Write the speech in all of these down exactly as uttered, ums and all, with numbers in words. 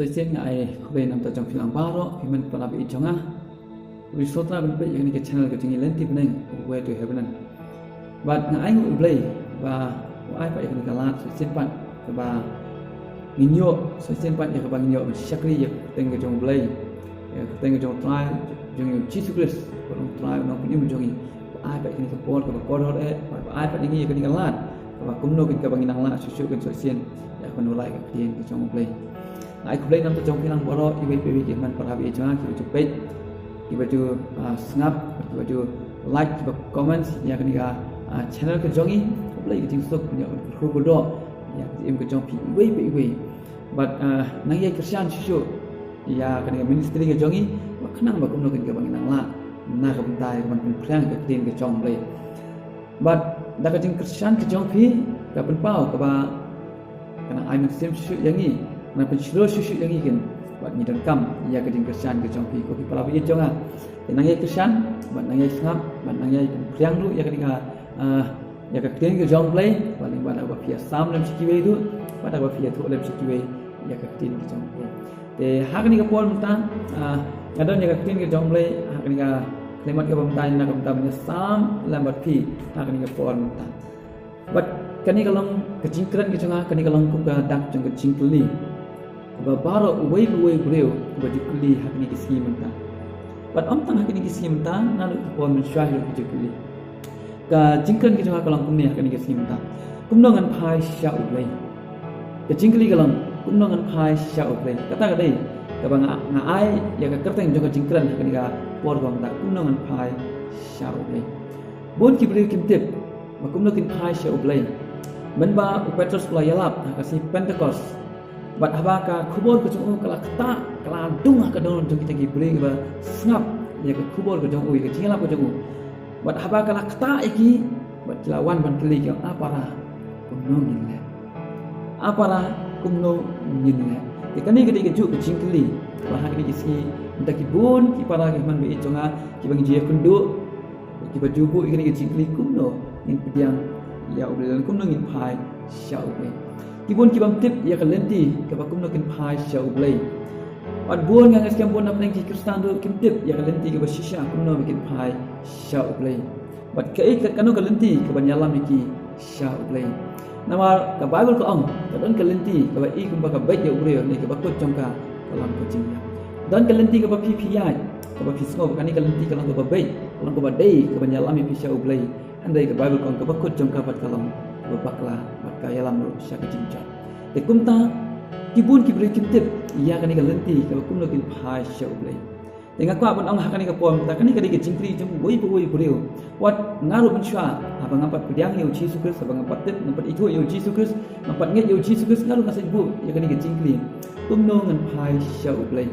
Shisien nga ai khublei na bynta jong phi lang baroh, phi ki para baieit jong nga. Wi sota ban peit ïa kane ka channel ka jong ngi Lynti Bneng, Way to Heaven. Bad nga ai nguh ïa U Blei ba u ai pat ïa kane ka lad shisien pat kaba ngin ïoh, shisien pat ïa kaba ngin ïoh ban shakri ïa ka kyrteng ka jong U Blei, ïa ka kyrteng ka jong U Trai jong ngi U Jisu Khrist, U Nongtrai, U Nongpynim jong ngi. Ba ai pat ïa kane ka por kaba kordor eh, ba ai pat ïa ngi ïa kane ka lad kaba kumno kein kaba ngin nang lah shuh shuh kein shisien ïa ka ban wallam ïa ka ktien ka jong U Blei. Nga ai khublei na bynta jong phi lang baroh, iwei pa iwei ki hynmen para baieit jong nga, kiba ju peit, kiba ju, ah, sngap, kiba ju like, kiba comment ïa kane ka, ah, channel ka jong ngi. Khublei ka jingsuk, pynïoh kyrkhu kyrdoh ïa ka jingim ka jong phi iwei pa iwei. Bad, ah, nang ïai kyrshan shuh shuh ïa kane ka ministry ka jong ngi, ba khnang ba kumno kein kaba ngin nang lah na ka bynta ïa ka ban pynphriang ka ktien ka jong U Blei. Bad da ka jingkyrshan ka jong phi, ka pynpaw kaba ka nang ai mynsiem shuh shuh ïa ngi, ka nang pynshlur shuh shuh ïa ngi kein, bad ngi donkam ïa ka jingkyrshan ka jong phi ko ki para baieit jong nga. Te nang ïai kyrshan, bad nang ïai sngap, bad nang ïai pynphriang ruh ïa kane ka, ah, ïa ka ktien ka jong U Blei, bad lyngba da kaba phi ïasam lem sha kiwei ruh, bad da kaba phi ïathuh lem sha kiwei ïa ka ktien ka jong U Blei. Te ha kane ka por mynta, ah, nga don ïa ka ktien ka jong U Blei ha kane ka khyllipmat kaba mynta, na ka bynta ban ïasam lem bad phi ha kane ka por mynta. Bad kane ka long ka jingkren ka jong nga, kane ka long kum ka dak jong ka jingkylli kaba baroh uwei pa uwei u briew uba ju kylli ha kane ka sngi mynta. Bad ym tang ha kane ka sngi mynta, naduh ki por mynshuwa ruh ki ju kylli. Ka jingkren ka jong nga ka long kumne ha kane ka sngi mynta: Kumno ngan phai sha U Blei? Ka jingkylli ka long, kumno ngan phai sha U Blei? Kata ka dei kaba nga, nga ai ïa ka kyrteng jong ka jingkren ha kane ka por kaba mynta: Kumno ngan phai sha U Blei? Bun ki briew kim tip ba kumno kin phai sha U Blei. Mynba u Petros u la ïalap ha ka sngi Pentekost, bad haba ka khubor ka jong u ka la ktah, ka la dung ha ka dohnud jong kita ki briew kiba sngap ïa ka khubor ka jong u, ïa ka jingïalap ka jong u. Bad haba ka la ktah ïa ki, bad ki la wan ban kylli ki ong, "A para, kumno ngin leh? A para, kumno ngin leh?" Te kane ka dei kajuh ka jingkylli ba ha kane ka sngi mynta ki bun ki para ki hynmen baieit jong nga kiba ngi ju ïakynduh, kiba ju buh ïa kane ka jingkylli, kumno ngin pdiang ïa U Blei, lane kumno ngin phai sha U Blei. Ki bun ki bym tip ïa ka lynti kaba kumno kin phai sha U Blei. Bad bun, nga ngeit skhem bun na pdeng ki Khristan ruh kim tip ïa ka lynti kaba shisha kumno ba kin phai sha U Blei. Bad kaei ka, kano ka lynti kaban ïalam ïa ki sha U Blei? Namar ka Baibl ka ong, ka don ka lynti kaba i kumba ka beit ïa u briew, ne kaba kut jong ka ka long ka jingïap. Don ka lynti kaba phi, phi ïaid, kaba phi sngew ba kane ka lynti ka long kaba beit, ka long kaba dei kaban ïalam ïa phi sha U Blei. Hynrei ka Baibl ka ong kaba kut jong ka pat ka long kaba bakla, bad ka ïalam ruh sha ka jingjot. Te kumta, ki bun ki briew kim tip ïa kane ka lynti kaba kumno kin phai sha U Blei. Te nga kwah ban ong ha kane ka por mynta, kane ka dei ka jingkylli jong uwei pa uwei u briew. Wat nga ruh mynshuwa, haba ngam pat pdiang ïa U Jisu Khrist, haba ngam pat tip, ngam pat ithuh ïa U Jisu Khrist, ngam pat ngeit ïa U Jisu Khrist, nga ruh nga sa buh ïa kane ka jingkylli: Kumno ngan phai sha U Blei?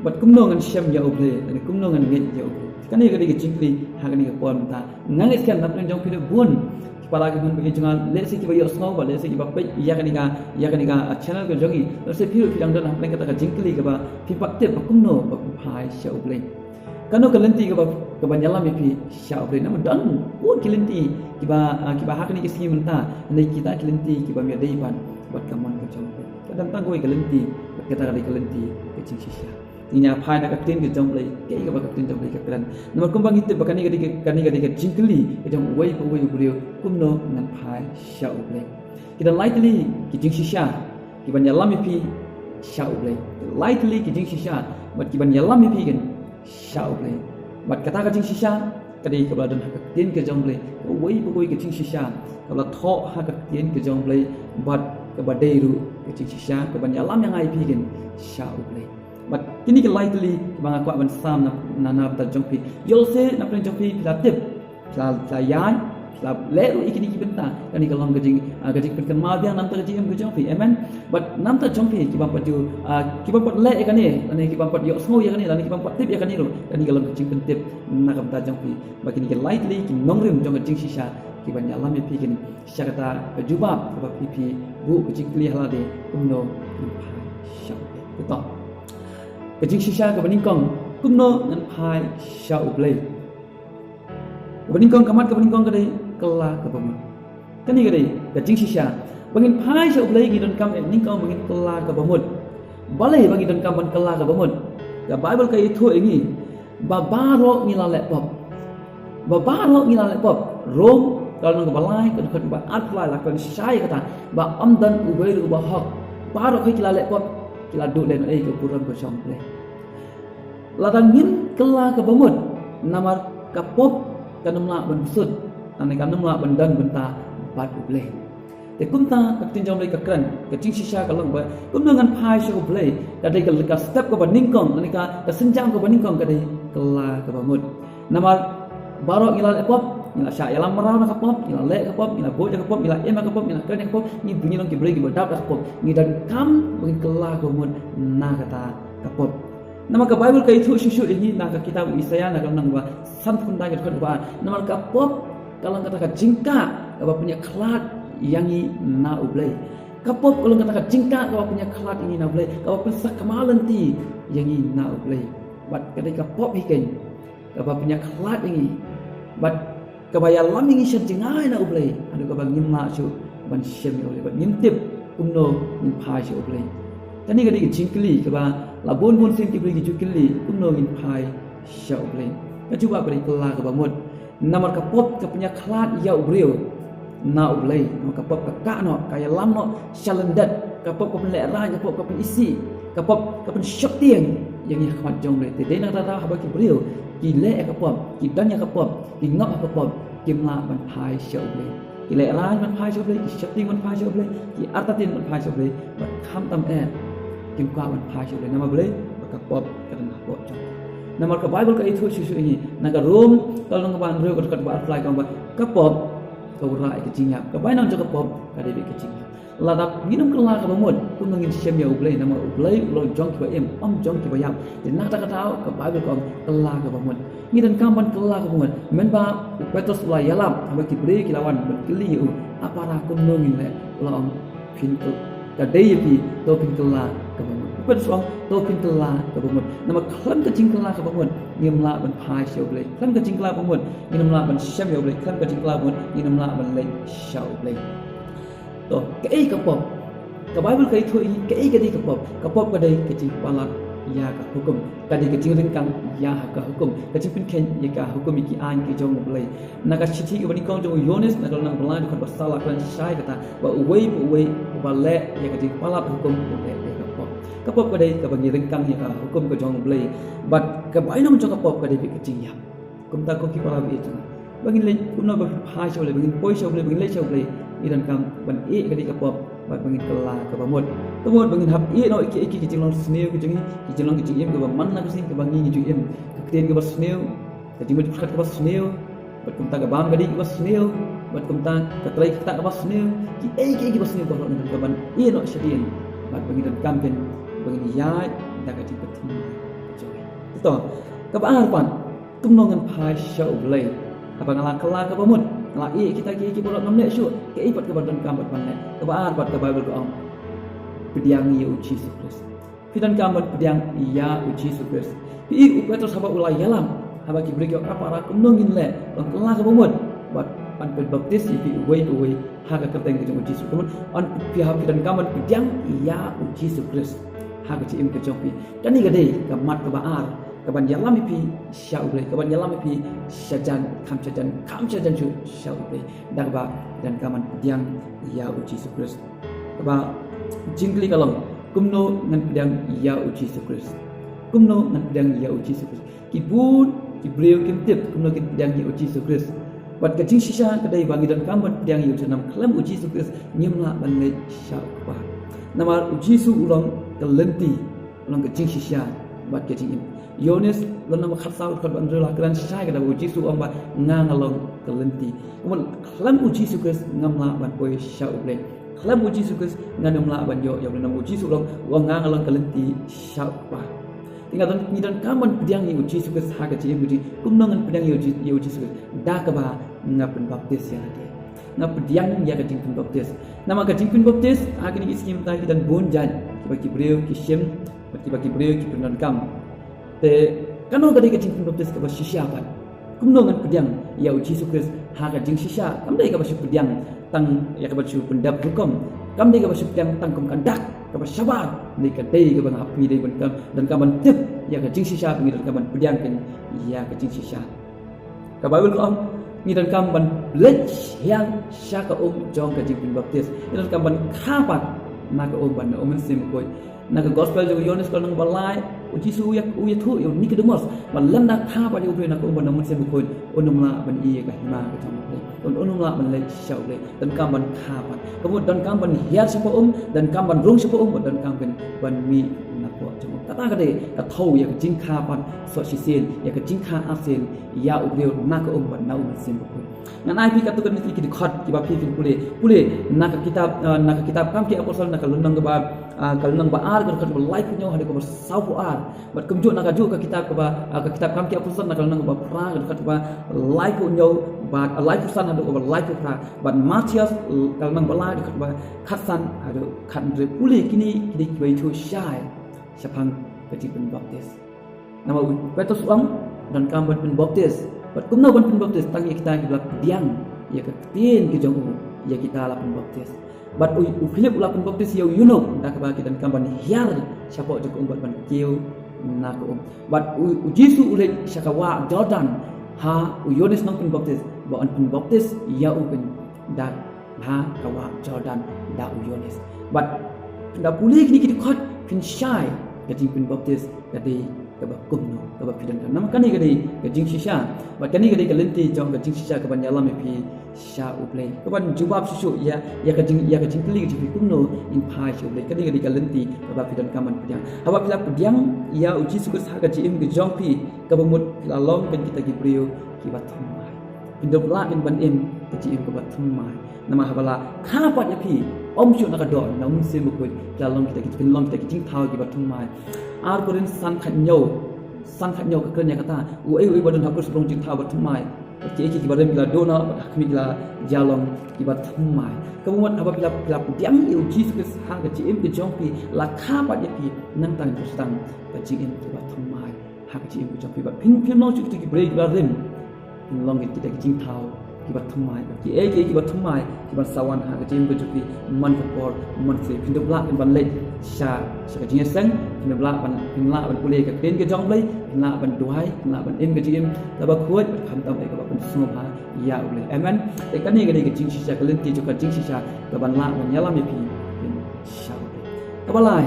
Bad kumno ngan shem ïa U Blei, lane kumno ngan ngeit ïa U Blei? Kane ka dei ka jingkylli ha kane ka por mynta. Nga ngeit skhem na pdeng jong phi ruh bun ki para ki hynmen baieit jong nga, lehse kiba ïohsngew, bad lehse kiba peit ïa kane ka, ïa kane ka, ah, channel ka jong ngi. Lehse phi ruh phi dang don ha pdeng kata ka jingkylli kaba phim pat tip ba kumno ba kin phai sha U Blei. Kano ka lynti kaba, kaban ïalam ïa phi sha U Blei? Namar don bun ki lynti kiba, ah, kiba ha kane ka sngi mynta, hynrei kita ki lynti kibym ïadei pat bad ka mon ka jong U Blei. Ka don tang kawei ka lynti, bad kata ka dei ka lynti ka jingshisha. Ngin ïa phai na ka ktien ka jong U Blei, kaei kaba ka ktien jong U Blei ka kren. Namar kumba ngi tip ba kane ka dei ka, kane ka dei ka jingkylli ka jong uwei pa uwei u briew, kumno ngan phai sha U Blei? Ki don lai tylli ki jingshisha kiban ïalam ïa phi sha U Blei. Lai tylli ki jingshisha bad kiban ïalam ïa phi kein sha U Blei. Bad kata ka jingshisha ka dei kaba la don ha ka ktien ka jong U Blei. Kawei pa kawei ka jingshisha kaba la thoh ha ka ktien ka jong U Blei, bad kaba dei ruh ka jingshisha kaban ïalam ïa nga ïa phi kein sha U Blei. Bad kine ki lai tylli kiba nga kwah ban sam na, na, na bynta jong phi. Ïoh lehse na pdeng jong phi phi la tip, phi la, phi la ïaid, phi la leh ruh ïa kine ki bynta. Kane ka long ka jing, ah, ka jingpynkynmaw biang na bynta ka jingim ka jong phi. Amen. Bad na bynta jong phi kibym pat ju, ah, kibym pat leh ïa kane, lane kibym pat ïohsngew ïa kane, lane kibym pat tip ïa kane ruh, kane ka long ka jingpyntip na ka bynta jong phi ba kine ki lai tylli ki nongrim jong ka jingshisha kiban ïalam ïa phi kein sha kata ka jubab kaba phi, phi buh ka jingkylli ha lade: Kumno ngan phai sha U Blei? Te to, ka jingshisha kaba nyngkong, kumno ngan phai sha U Blei? Kaba nyngkong, ka mat kaba nyngkong ka dei kylla kaba mut. Kane ka dei ka jingshisha. Ba ngin phai sha U Blei ngi donkam, eh, nyngkong ba ngin kylla kaba mut. Balei ba ngi donkam ban kylla kaba mut? Ka Baibl ka ïathuh ïa ngi ba baroh ngi la leh pop. Ba baroh ngi la leh pop. Rom ka lynnong kaba lai, ka dkhot kaba arphew lai la kren shai kata ba ym don uwei ruh uba hok. Baroh ki la leh pop, ki la duh lehnohei ka burom ka jong U Blei. Lada ngim kylla kaba mut, namar ka pop kan ym lah ban bsut, lane kan ym lah ban don bynta bad U Blei. Te kumta ka ktien jong U Blei ka kren, ka jingshisha ka long ba kumno ngan phai sha U Blei, ka dei ka, ka step kaba nyngkong, lane ka, ka sienjam kaba nyngkong ka dei kylla kaba mut. Namar baroh ngi la leh pop, ngi la shah ïalam marwei na ka pop, ngi la leh ka pop, ngi la buh ïa ka pop, ngi la im ïa ka pop, ngi la kren ïa ka pop, ngi, ngi long ki briew kiba dap da ka pop, ngi donkam ba ngin kylla kaba mut na kata ka pop. Namar ka Baibl ka ïathuh shuh shuh ïa ngi na ka kitab u Isaïah na ka lynnong ba sanphew khyndai ka dkhot kaba ar. Namar ka pop ka long kata ka jingkah kaba pynïakhlad ïa ngi na U Blei. Ka pop ka long kata ka jingkah kaba pynïakhlad ïa ngi na U Blei, kaba pynsakma lynti ïa ngi na U Blei. Bad ka dei ka pop hi keiñ kaba pynïakhlad ïa ngi bad kaba ïalam ïa ngi sha jngai na U Blei, haduh kaba ngim lah shuh ban shem ïa U Blei bad ngim tip kumno ngin phai sha U Blei. Kane ka dei ka jingkylli kaba la bun bun sien ki briew ki ju kylli, kumno ngin phai sha U Blei. Ka jubab ka dei kylla kaba mut. Namar ka pop ka pynïakhlad ïa u briew na U Blei. Namar ka pop ka kah noh, ka ïalam noh sha lyndet. Ka pop ka pynlehraiñ, ka pop ka pynisih, ka pop ka pynsheptieng ïa ngi ha khmat jong U Blei. Te dei na kata ka daw haba ki briew ki leh ïa ka pop, ki don ïa ka pop, ki ngop ha ka pop, kim lah ban phai sha U Blei. Ki lehraiñ ban phai sha U Blei, ki sheptieng ban phai sha U Blei, ki artatien ban phai sha U Blei, bad khamtam eh kim kwah ban phai sha U Blei. Namar balei? Ba ka pop ka don hapoh jong ki. Namar ka Baibl ka ïathuh shuh shuh ïa ngi na ka Rom ka lynnong kaba hynriew ka dkhot kaba arphew lai ka ong ba ka pop ka wanrah ïa ka jingïap. Ka bainong jong ka pop ka dei beit ka jingïap. Lada ngin ym kylla kaba mut, kumno ngin shem ïa U Blei? Namar U Blei u long jong kiba im, ym jong kiba ïap. Te na kata ka daw ka Baibl ka ong kylla kaba mut. Ngi donkam ban kylla kaba mut. Mynba u Petros u la ïalap, haba ki briew ki la wan ban kylli ïa u, "A para, kumno ngin leh?" U la ong, "Phin kyl-, ka dei ïa phi, to phin kylla kaba mut." U Petros u ong, "To phin kylla kaba mut." Namar khlem ka jingkylla kaba mut ngim lah ban phai sha U Blei. Khlem ka jingkylla kaba mut ngin ym lah ban shem ïa U Blei. Khlem ka jingkylla kaba mut ngin ym lah ban leit sha U Blei. To, kaei ka pop? Ka Baibl ka ïathuh ïa ngi kaei ka dei ka pop. Ka pop ka dei ka jingpalat ïa ka hukum. Ka dei ka jingryngkang ïa ka hukum. Ka jingpynkheiñ ïa ka hukum, ïa ki aiñ ki jong U Blei. Na ka shithi kaba nyngkong jong u Ïoannis, na ka lynnong ba lai, dkhot ba saw la kren shai kata ba uwei pa uwei uba leh ïa ka jingpalat hukum u leh ïa ka pop. Ka pop ka dei kaba ngi ryngkang ïa ka hukum ka jong U Blei. Bad ka bainong jong ka pop ka dei beit ka jingïap. Kumta ko ki para baieit jong nga, ba ngin leit kumno ba phai sha U Blei, ba ngin poi sha U Blei, ba ngin leit sha U Blei, ngi donkam ban ïeh kane ka pop bad ba ngin kylla kaba mut. Kaba mut ba ngin hap ïeh noh ïa ki, ïa ki, ki jinglong sniew ki jong ngi, ki jinglong ki jingim kaba man la ka sngi kaba ngi ngi ju im. Ka ktien kaba sniew, ka jingmut jingpyrkhat kaba sniew, bad kumta ka bam ka dih kaba sniew, bad kumta ka trei ka ktah kaba sniew, kiei kiei kiba sniew baroh ngi donkam ban ïeh noh shadien bad ba ngi donkam ban, ba ngin ïaid da ka jingpynthymmai ka jong ngi. To, kaba ar pat, kumno ngan phai sha U Blei? Haba nga la kylla kaba mut, nga la ïeh kita kiei kiei baroh, ngam leh shuh, kaei pat kaba donkam bad ban leh? Kaba ar pat ka Baibl ka ong, pdiang ïa U Jisu Khrist. Phi donkam ban pdiang ïa U Jisu Khrist. Phi i u Petros haba u la ïalam, haba ki briew ki ong, "A para, kumno ngin leh ban kylla kaba mut bad ban pynbaptis ïa phi uwei pa uwei ha ka kyrteng ka jong U Jisu." Kumno? Phi hap, phi donkam ban pdiang ïa U Jisu Khrist ha ka jingim ka jong phi. Kane ka dei ka mat kaba ar, kaban ïalam ïa phi sha U Blei, kaban ïalam ïa phi shajan, kham shajan, kham shajan shuh sha U Blei. Da kaba phi donkam ban pdiang ïa U Jisu Khrist. Kaba jingkylli ka long, kumno ngan pdiang ïa U Jisu Khrist? Kumno ngan pdiang ïa U Jisu Khrist? Ki bun ki briew kim tip kumno kin pdiang ïa U Jisu Khrist. Bad ka jingshisha ka dei ba ngi donkam ban pdiang ïa U Jisu, namar khlem U Jisu Khrist ngim lah ban leit sha U Kpa. Namar U Jisu u long ka lynti, u long ka jingshisha bad ka jingim. Ïoannis lynnong ba khatsaw dkhot ba hynriew la kren shai kata ba U Jisu u ong ba nga nga long ka lynti. Kumno? Khlem U Jisu Khrist ngam lah ban poi sha U Blei. Khlem U Jisu Khrist ngan ym lah ban ïoh ïa U Blei. Namar U Jisu u ong, u ong nga nga long ka lynti sha U Kpa. Te nga don, ngi donkam ban pdiang ïa U Jisu Khrist ha ka jingim ka jong ngi. Kumno ngan pdiang ïa U Ji-, ïa U Jisu Khrist? Da kaba nga pynbaptis ïa lade. Nga pdiang ïa ka jingpynbaptis. Namar ka jingpynbaptis ha kine ki sngi mynta ki don bun jait, kiba ki briew ki shim bad kiba ki briew ki pyndonkam. Te kano ka dei ka jingpynbaptis kaba shisha pat? Kumno ngan pdiang ïa U Jisu Khrist ha ka jingshisha? Kam dei kaba shu pdiang tang ïa kaba shu pyndep rukom. Kam dei kaba sheptiang tang kum ka dak kaba shabar, ne ka dei kaba nga phi dei ban kam, donkam ban tip ïa ka jingshisha, ba ngi donkam ban pdiang kein ïa ka jingshisha. Ka Baibl ka ong, ngi donkam ban leit sha ka um jong ka jingpynbaptis. Ngi donkam ban kha pat na ka um bad na u Mynsiem Bakhuid. Na ka gospel jong u Ïoannis ka lynnong ba lai, u Jisu u ïa, u ïathuh ïa u Nikodemos ba lada kha pat ïa u briew na ka um bad na u Mynsiem Bakhuid, un ym lah ban ïoh ïa ka hima ka jong u Blei. Un, un ym lah ban leit sha u Blei. Donkam ban kha pat. Ka mut donkam ban hiar shapoh um, donkam ban rung shapoh um, bad donkam ban, ban mih na ka um jong u. Kata ka dei ka thew ïa ka jingkha pat soh shisien, ïa ka jingkha arsien ïa u briew na ka um bad na u Mynsiem Bakhuid. Ngan ai phi katto katne ki dkhot kiba phi phin pule. Pule na ka kitab, ah, na ka kitab Kam ki Apostol na ka lynnong kaba, ah, ka lynnong ba ar, ka dkhot ba laiphew hynñiew haduh kaba sawphew ar. Bad kumjuh na kajuh ka kitab kaba, ah, ka kitab Kam ki Apostol na ka lynnong kaba phra, ka dkhot kaba laiphew hynñiew bad, ah, laiphew san haduh kaba laiphew phra. Bad Mathaios ka lynnong ba lai, ka dkhot kaba khatsan haduh khathynriew. Pule kine, kine kiba ïathuh shai shaphang ka jingpynbaptis. Namar u Petros u ong, donkam ban pynbaptis. Bad kumno ban pynbaptis? Tang ïa kita kiba la pdiang ïa ka ktien ka jong u, ïa kita la pynbaptis. Bad u, u Philip u la pynbaptis ïa u eunuk da kaba ki donkam ban hiar shapoh jong ka um bad ban kiew na ka um. Bad u, u Jisu u leit sha ka wah Jordan ha u Ïoannis nongpynbaptis, ba un pynbaptis ïa u kein da ha ka wah Jordan da u Ïoannis. Bad phin da pule kine ki dkhot phin shai ka jingpynbaptis ka dei kaba kumno, kaba phi donkam. Namar kane ka dei ka jingshisha. Bad kane ka dei ka lynti jong ka jingshisha kaban ïalam ïa phi sha u Blei. Kaban jubab shuh shuh ïa, ïa ka jing, ïa ka jingkylli ka jong phi kumno ngin phai sha u Blei. Kane ka dei ka lynti kaba phi donkam ban pdiang. Haba phi la pdiang ïa u Jisu Khrist ha ka jingim ka jong phi, kaba mut phi la long kein kita ki briew kiba thymmai. Phin dup lah kein ban im ka jingim kaba thymmai. Namar haba la kha pat ïa phi, ym shuh na ka doh, na u Mynsiem Bakhuid, phi la long kita ki, phin long kita ki jingthaw kiba thymmai. Ar Korinth san khathynñiew, san khathynñiew ka kren ïa kata, uei uei ba don ha u Khrist u long jingthaw ba thymmai. Bad kiei kiei kiba rim ki la duh noh, bad ha khmih ki la ïalong kiba thymmai. Kaba mut haba phi la, phi la pdiang ïa u Jisu Khrist ha ka jingim ka jong phi, la kha pat ïa phi, nangta ngin pyrshang ka jingim kaba thymmai ha ka jingim ka jong phi. Bad phin, phin long shuh kita ki briew kiba rim. Phin long kita ki jingthaw kiba thymmai. Bad kiei kiei kiba thymmai kiban sa wan ha ka jingim ka jong phi, man ka por man ka sngi phin dup lah kein ban leit sha, sha ka jingïaseng, phin dup lah ban, phin lah ban pule ka ktien ka jong u Blei, phin lah ban duwai, phin lah ban im ka jingim kaba khuid, bad khamtam eh kaba pynsngewbha ïa u Blei. Amen. Te kane ka dei ka jingshisha, ka lynti jong ka jingshisha kaban lah ban ïalam ïa phi sha u Blei. Kaba lai,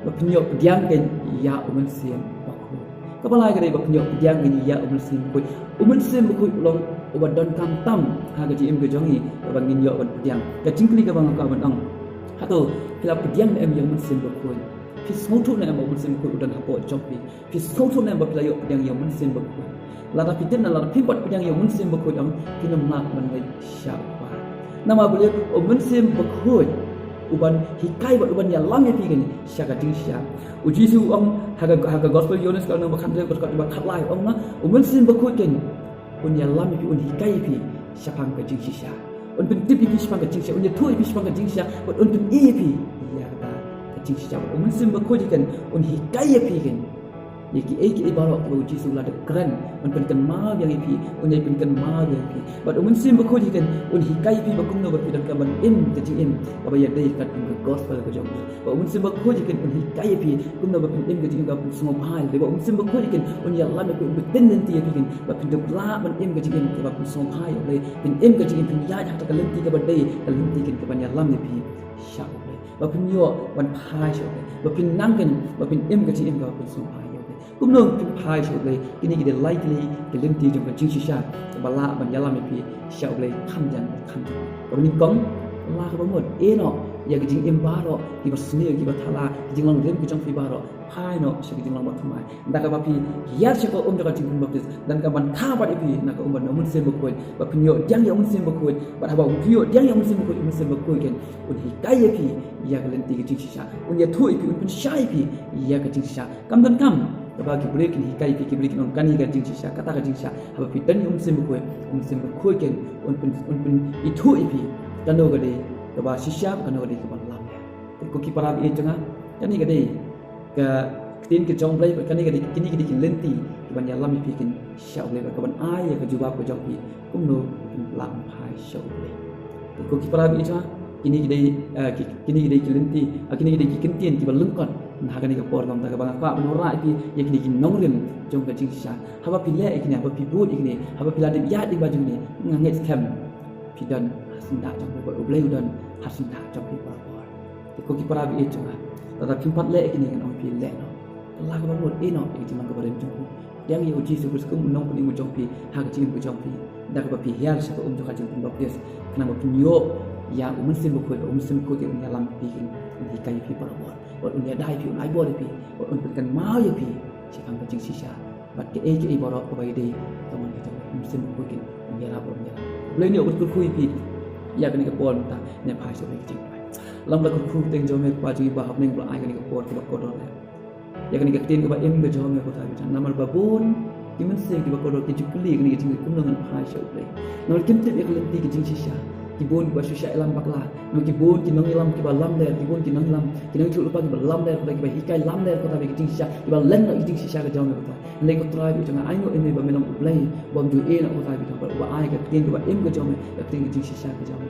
ba phin ïoh pdiang kein ïa u Mynsiem Bakhuid. Kaba lai ka dei ba phin ïoh pdiang kein ïa u Mynsiem Bakhuid. U Mynsiem Bakhuid u long uba donkam tam ha ka jingim ka jong ngi, kaba ngin ïoh ban pdiang. Ka jingkylli kaba nga kwah ban ong, hato phi la pdiang ne em ïa u Mynsiem Bakhuid? Phi sngewthuh ne em ba u Mynsiem Bakhuid u don hapoh jong phi? Phi sngewthuh ne em ba phi la ïoh pdiang ïa u Mynsiem Bakhuid? Lada phi tip ne lada phim pat pdiang ïa u Mynsiem Bakhuid, ym, phin ym lah ban leit sha u Kpa. Namar balei? U Mynsiem Bakhuid uban hikai bad uban ïalam ïa phi kein sha ka jingshisha. U Jisu u ong ha ka, ha ka gospel Ïoannis ka lynnong ba khathynriew, ka dkhot ba khatlai, u ong na, u Mynsiem Bakhuid kein un ïalam ïa phi, un hikai ïa phi shaphang ka jingshisha. Un pyntip ïa phi shaphang ka jingshisha, un ïathuh ïa phi shaphang ka jingshisha, bad un pyni ïa phi ïa kata ka jingshisha. Bad u Mynsiem Bakhuid kein un hikai ïa phi kein ïa kiei kiei baroh kiba u Jisu u la dep kren, un pynkynmaw biang ïa phi, un ïai pynkynmaw biang ïa phi. Bad u Mynsiem Bakhuid kein un hikai ïa phi ba kumno ba phi donkam ban im ka jingim kaba ïadei katkum ka gospel ka jong u. Bad u Mynsiem Bakhuid kein un hikai ïa phi kumno ba phin im ka jingim kaba pynsngewbha ïa u Blei. Bad u Mynsiem Bakhuid kein un ïalam ïa phi, un pyntip lynti ïa phi kein ba phin dup lah ban im ka jingim kaba pynsngewbha ïa u Blei. Phin im ka jingim, phin ïaid ha kata ka lynti kaba dei, ka lynti kein kaban ïalam ïa phi sha u Blei. Ba phin ïoh ban phai sha u Blei. Ba phin nang kein, ba phin im ka jingim kaba pynsngewbha ïa u Blei. Kumno phin phai sha u Blei? Kine ki dei lai tylli ki lynti jong ka jingshisha kaba lah ban ïalam ïa phi sha u Blei khamjam khamjam. Kaba nyngkong, la kaba mut, ïeh noh ïa ki jingim baroh kiba sniew, kiba thala, ki jinglong rim ki jong phi baroh. Phai noh sha ka jinglong bathymmai. Da kaba phi hiar sha ka um jong ka jingpynbaptis, da kaba kha pat ïa phi na ka um bad na u Mynsiem Bakhuid, ba phin ïoh pdiang ïa u Mynsiem Bakhuid. Bad haba phi ïoh pdiang ïa u Mynsiem Bakhuid, u Mynsiem Bakhuid kein un hikai ïa phi ïa ka lynti ka jingshisha. Un ïathuh ïa phi, un pynshai ïa phi ïa ka jingshisha. Kam don kam kaba ki briew kin hikai ïa phi, ki briew kin ong kane ka jingshisha, kata ka jingshisha. Haba phi don ïa u Mynsiem Bakhuid, u Mynsiem Bakhuid kein un pyn, un pynithuh ïa phi kano ka dei kaba shisha, kano ka dei kaba lam. Te ko ki para baieit jong nga, kane ka dei ka ktien ka jong u Blei, bad kane ka dei, kine ki dei ki lynti kiban ïalam ïa phi kein sha u Blei, bad kaban ai ïa ka jubab ka jong phi kumno phin lah ban phai sha u Blei. Te ko ki para baieit jong nga, Kine ki dei, eh, ki, kine ki dei ki lynti, eh, kine ki dei ki kyntien kiba lyngkot. Ha kane ka por, namar kata kaba nga kwah ban wanrah ïa phi ïa kine ki nongrim jong ka jingshisha. Haba phi leh ïa kine, haba phi bud ïa kine, haba phi la dep ïaid lyngba jong kine, nga ngeit skhem phi don ha syndah jong phi, bad U Blei u don ha syndah jong phi barabor. Te ko ki para baieit jong nga, lada phim pat leh ïa kine, ngan ong ïa phi, leh noh. Kylla kaba mut, ïeh noh ïa ka jinglong kaba rim jong phi. Pdiang ïa U Jisu Khrist kum u nongpynim jong phi ha ka jingim ka jong phi, da kaba phi hiar sha ka um jong ka jingpynbaptis, khnang ba phin ïoh ïa U Mynsiem Bakhuid. U Mynsiem Bakhuid un ïalam ïa phi, un hikai ïa phi barabor, bad un ïada ïa phi, un ai bor ïa phi, bad un pynkynmaw ïa phi shaphang ka jingshisha bad kaei kaei baroh kaba ïadei, ka mon ka jong U Mynsiem Bakhuid, un ïarap, un ïarap. Blei ne u kyrkhu ïa phi ïa kane ka por mynta, ne phai sha u Blei ka jingduwai. Lem bad kyrkhu, Kynrad jong me, Kpa jong ngi ba ha bneng, ba la ai kane ka por kaba kordor. Ïa kane ka ktien kaba im ka jong me ko Trai Blei, namar ba bun ki mynsiem kiba kordor ki ju kylli kane ka jingkylli, kumno ngan phai sha U Blei. Namar kim tip ïa ka lynti ka jingshisha. Ki bun kiba shu shah ïalam bakla. Namar ki bun ki nongïalam kiba lamler, ki bun ki nongïalam, ki nongïathuhlypa kiba lamler, kiba hikai lamler ko Trai Blei ka jingshisha, kiba len noh ïa ka jingshisha ka jong me ko Trai. Hynrei ko Trai Blei jong nga, ai nguh ïa me ba me long U Blei uba ym ju ïeh noh ko Trai Blei jong nga, uba ai ka ktien kaba im ka jong me, ka ktien ka jingshisha ka jong me,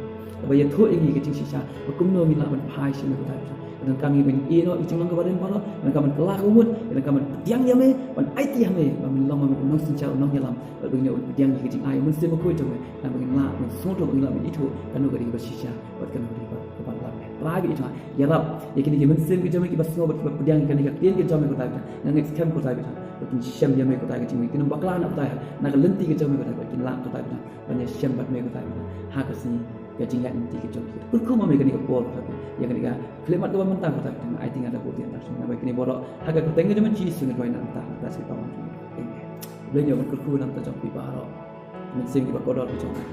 uba ïathuh ïa ngi ka jingshisha ba kumno ngin lah ban phai sha me ko Trai Blei jong nga. Donkam ngi ban ïeh noh ïa ka jinglong kaba rim baroh, donkam ban kylla kaba mut, donkam ban pdiang ïa me, ban aiti ha me ba men long ma me u nongsynshar, u nongïalam, bad ba ngin ïoh ban pdiang ïa ka jingai U Mynsiem Bakhuid jong me, khnang ba ngin lah ban sngewthuh, ba ngin lah ban ithuh kano ka dei kaba shisha bad kano ka dei kaba lam. Trai Blei jong nga, ïarap ïa kine ki mynsiem ki jong me kiba sngew bad kiba pdiang ïa kane ka ktien ka jong me ko Trai Blei jong nga. Nga ngeit skhem ko Trai Blei jong nga ba kin shem ïa me ko Trai, ka jingmut kin ym bakla na ko Trai, na ka lynti ka jong me ko Trai, bad kin lah ko Trai Blei jong nga ban ïashem bad me ko Trai Blei jong nga ha ka sngi ka jingïaid lynti ka jong ki. Kyrkhu ma me kane ka por ko Trai Blei, ïa kane ka khyllipmat kaba mynta ko Trai Blei jong nga, ai tieng ïa ka buh tieng ta shu na bai kine baroh ha ka kyrteng ka jong me Jisu nga duwai na mynta ha ka kyrteng ka jong me. Amen. Blei ïa ban kyrkhu na mynta jong phi baroh. Mynsiem kiba kordor ki jong nga.